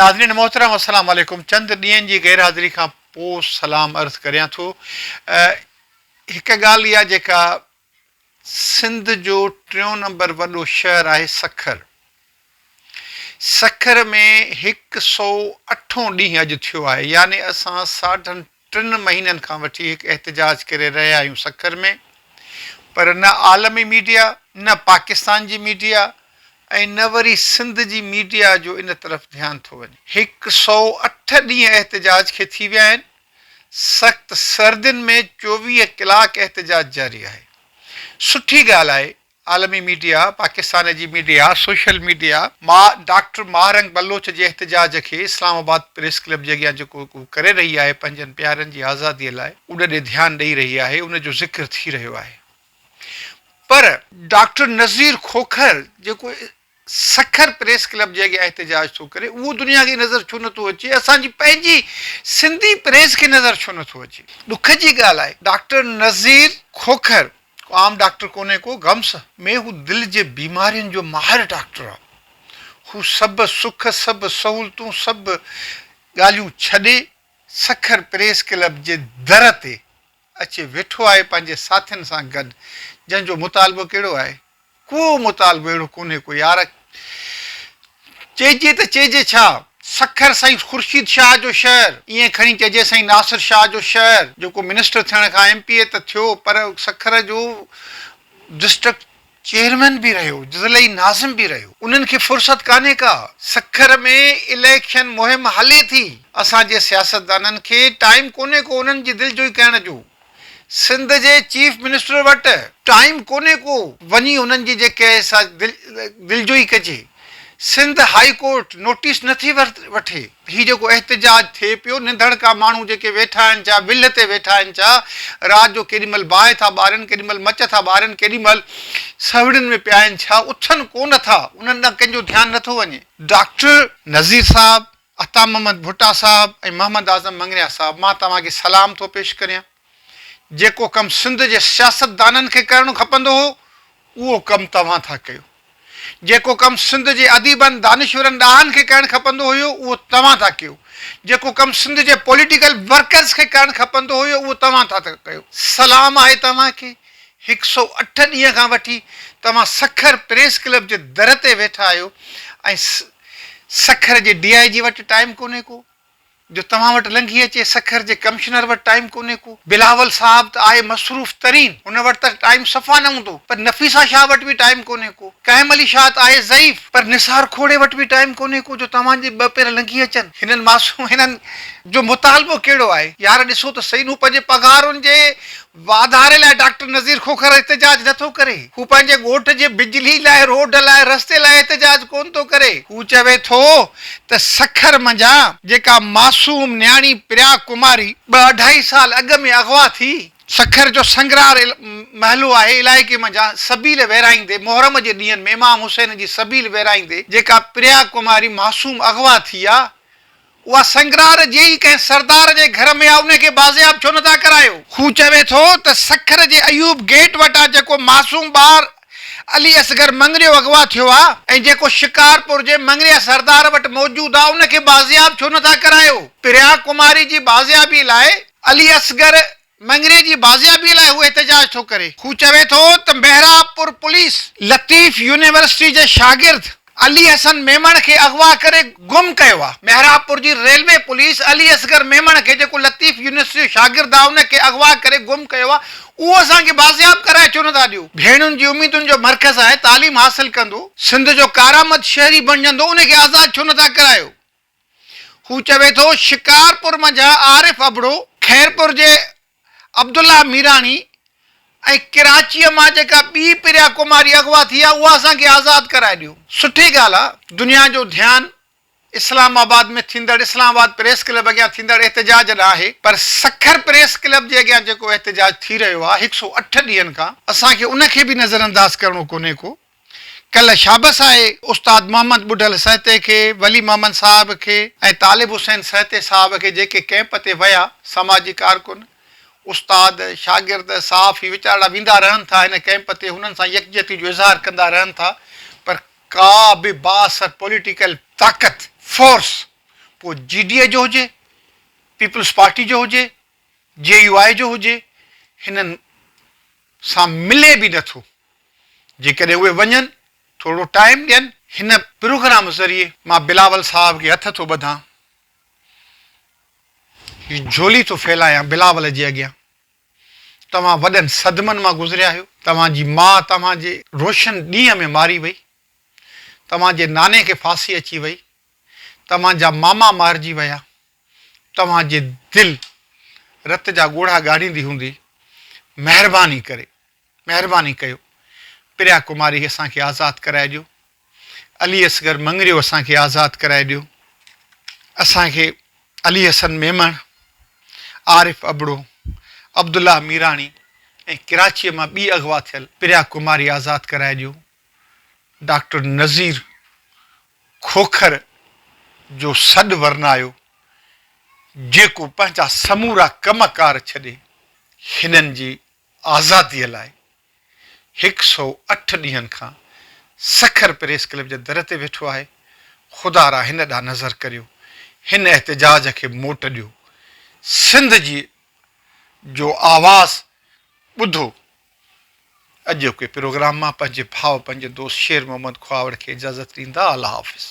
ناظرين محترم السلام عليڪم چند ڏينهن جي غير حاضري کان پو سلام عرض ڪريان ٿو هڪ ڳالهه اها جيڪا سنڌ جو ٽيون نمبر وڏو شهر آهي سکر سکر ۾ هڪ سو اٺون ڏينهن اڄ ٿيو آهي يعني اسان ساڍن ٽن مهينن کان وٺي هڪ احتجاج ڪري رهيا آهيون سکر ۾ پر نه عالمي ميڊيا نه پاڪستان جي ميڊيا ۽ نه وري سنڌ جي ميڊيا جو ان طرف ڌيان ٿو وڃي. هڪ سئو اٺ ڏينهن احتجاج کي ٿي ويا آهن، سخت سردين ۾ 24 ڪلاڪ احتجاج جاري آهي. سٺي ڳالهه آهي عالمي ميڊيا، پاڪستان جي ميڊيا، سوشل ميڊيا مان ڊاڪٽر ماهه رنگ بلوچ جي احتجاج کي اسلام آباد پريس ڪلب جي اڳيان جيڪو هو ڪري رهي آهي پنهنجن پيارن جي آزادي لاء ان ڏي ڌيان ڏئي رهي آهي ان جو ذڪر ٿي رهيو آهي پر ڊاڪٽر نذير کوکر جيڪو سکر پريس ڪلب جي اڳيان احتجاج ٿو ڪري اهو دنيا کي نظر ڇو نٿو اچي اسان جي پنهنجي سنڌي پريس کي نظر ڇو نٿو اچي ڏک جي ڳالهه آهي ڊاڪٽر نذير کوکر ڪو عام ڊاڪٽر ڪونهي ڪو غمس ۾ هو دل جي بيمارين جو ماهر ڊاڪٽر آهي هو سڀ سک سڀ سهولتون سڀ ڳالهيون ڇڏي سکر پريس ڪلب جي در تي اچي ويٺو آهي پنهنجي ساٿين سان گڏ جنهن جو مطالبو ڪهڙو آهي ڪو مطالبو اهڙو ڪونهي ڪو يار چئجي ته چئجي ڇا؟ سکر سائين خورشيد شاهه جو شهر، ائين کڻي چئجي سائين ناصر شاهه جو شهر، جيڪو منسٽر ٿيڻ کان ايم پي اي ته ٿيو پر سکر جو ڊسٽرڪٽ چيئرمين به رهيو، ضلعي ناظم به رهيو. انهن کي فرصت ڪانهي ڪا. سکر ۾ اليڪشن مهم هلي ٿي. اسان جي سياستدانن کي ٽائيم ڪونهي ڪو انهن جي دلجوئي ڪرڻ جو. سنڌ جي چيف منسٽر وٽ ٽائيم ڪونهي ڪو وڃي انهن جي جيڪي آهي سا دلجوئي ڪجي. سنڌ هائي ڪورٽ نوٽيس نٿي وٺي. هي جيڪو احتجاج ٿئي پيو نڌڻڪا ماڻهو جيڪي ويٺا آهن ڇا ولهه تي ويٺا آهن ڇا رات جو ڪيڏي مهل باهه ٿا ٻارين ڪيڏي مهل مچ ٿا ٻارين ڪيڏي مهل سهوڙين ۾ پيا آهن ڇا اٿن ڪونه ٿا انهن ڏانهن ڪنهن جو ڌيان نٿو وڃي. ڊاڪٽر نذير صاحب عطا محمد ڀٽا صاحب ۽ محمد اعظم مڱريا صاحب مان توهان کي سلام ٿو پيش ڪريان. جيڪو ڪم سنڌ جي سياستدانن کي ڪرڻ کپندو هو اهو ڪم توهان ٿا ڪيو. جيڪو ڪم سنڌ جي اديبن، دانشورن، ڏاهن کي ڪرڻ کپندو هيو اهو توهان ٿا ڪيو. جيڪو ڪم سنڌ جي پوليٽيڪل ورڪرز کي ڪرڻ کپندو هيو اهو توهان ٿا ڪيو. سلام آهي توهان کي. هڪ سئو اٺ ڏينهن کان وٺي توهان سکر پريس ڪلب جي در تي ويٺا آهيو ۽ سکر جي ڊي I جي وٽ ٽائيم ڪونهي ڪو جو توهان وٽ لنگهي اچي، سکر جي ڪمشنر وٽ ٽائيم ڪونهي ڪو، بلاول صاحب ته آهي مصروف ترين ان وٽ ته ٽائيم صفا نه هوندو پر نفيسه شاهه وٽ به ٽائيم ڪونهي ڪو، قائم علي شاهه ته آهي ضعيف پر نثار کوڙي وٽ به ٽائيم ڪونهي ڪو جو توهان جي ٻه پير لنگهي اچن. هنن معصوم هنن جو مطالبو ڪهڙو آهي يار ڏسو ته سهي هو پنهنجي پگهارن جي واڌاري لاء ڊاڪٽر نذير کوکر احتجاج نه ٿو ڪري. هو پنهنجي ڳوٺ جي بجلي لاء، روڊ لاء، رستي لاء احتجاج ڪونه ٿو ڪري. هو چوي ٿو ته سکر منجهان جيڪا معصوم نياڻي پريا ڪماري ٻه اڍائي سال اڳ ۾ اغوا ٿي، سکر جو سنگرار محلو آهي علائقي منجهان سبيل ورهائيندي محرم جي ڏينهن ۾ امام حسين جي سبيل ورهائيندي جيڪا پريا ڪماري معصوم اغوا ٿي آ، اها سنگرار جي ئي ڪنهن سردار جي گهر ۾ آ ان کي بازياب ڇو نٿا ڪرايو؟ هو چوي ٿو ته سکر جي ايوب گيٽ وٽان جيڪو معصوم ٻار علي اصغر مڱريو اغوا ٿيو آ ۽ جيڪو شڪارپور جي مڱريا سردار وٽ موجود آ ان کي بازياب ڇو نٿا ڪرايو؟ پريا ڪماري جي بازيابي لاء علي اصغر مڱري جي بازيابي لاء هو احتجاج ٿو ڪري. هو چوي ٿو ته محرابپور پوليس لطيف يونيورسٽي جي شاگرد علي حسن ميمڻ کي اغوا ڪري گم ڪيو آهي. محرابپور جي ريلوي پوليس علي اصغر ميمڻ کي جيڪو لطيف يونيورسٽي جو شاگرد آهي ان کي اغوا ڪري گم ڪيو آهي اهو اسان کي بازياب ڪرائي ڇو نٿا ڏيو. ڀيڻن جي اميدن جو مرڪز آهي تعليم حاصل ڪندو سنڌ جو ڪارآمد شهري بڻجندو ان کي آزاد ڇو نٿا ڪرايو. هو چوي ٿو، شڪارپور منجهان عارف ابڙو، خيرپور جي عبدالله ميراڻي ۽ ڪراچيء مان جيڪا ٻي پريا ڪماري اغوا ٿي آهي اها اسان کي آزاد ڪرائي ڏيو. سٺي ڳالهه آهي دنيا جو ڌيان اسلام آباد ۾ ٿيندڙ اسلام آباد پريس ڪلب اڳيان ٿيندڙ احتجاج ڏانهن آهي پر سکر پريس ڪلب جي اڳيان جيڪو احتجاج ٿي رهيو آهي هڪ سئو اٺ ڏينهن کان اسان کي ان کي به نظرانداز ڪرڻو ڪونهي ڪو. ڪلهه شابس آهي استاد محمد ٻڍل سهتي کي، ولي محمد صاحب کي ۽ طالب حسين سهتي صاحب کي جيڪي ڪئمپ تي ويا، سماجي ڪارڪن، استاد، شاگرد، صحافي ويچارڙا ويندا رهن ٿا هن ڪئمپ تي هنن سان يڪجهتي جو اظهار ڪندا رهن ٿا پر ڪا به بااثر پوليٽيڪل طاقت فورس پوء جي ڊي اي جو هجي، پيپلز پارٽي جو هجي، جي يو آء جو هجي، هنن سان ملي به نه ٿو. جيڪڏهن اهي وڃن، ٿورو ٽائيم ڏين. هن پروگرام ذريعي مان بلاول صاحب کي هٿ ٿو ٻڌان، هي جهولي ٿو ڦهلايان بلاول جي اڳيان. توهان وڏن صدمن مان گذريا آهيو. توهان جي ماء توهان جي روشن ڏينهن ۾ ماري وئي. توهان جي ناني کي ڦاسي اچي وئي. توهان جا ماما مارجي ويا. توهان جي دل رت جا ڳوڙها ڳاڙيندي هوندي. مهرباني ڪري مهرباني ڪيو پريا ڪماري اسان کي آزاد ڪرائي ڏيو. علي اصغر مڱريو اسان کي آزاد ڪرائي ڏيو. اسان کي علي حسن ميمڻ، عارف ابڙو، عبدالله ميراڻي ۽ ڪراچيء مان ٻي اغوا ٿيل پريا ڪماري آزاد ڪرائي ڏيو. ڊاڪٽر نذير کوکر جو سڏ ورنايو، جيڪو پنهنجا سمورا ڪم ڪار ڇڏي هنن جي آزاديء لاء هڪ سئو اٺ ڏينهن کان سکر پريس ڪلب جي در تي ويٺو آهي، خدارا هن ڏانهن نظر ڪريو، هن احتجاج کي موٽ ڏيو، سنڌ جي جو آواز ٻڌو. اڄوڪي پروگرام مان پنهنجي ڀاء پنهنجي دوست شير محمد کهاوڙ کي اجازت ڏيندا الله حافظ.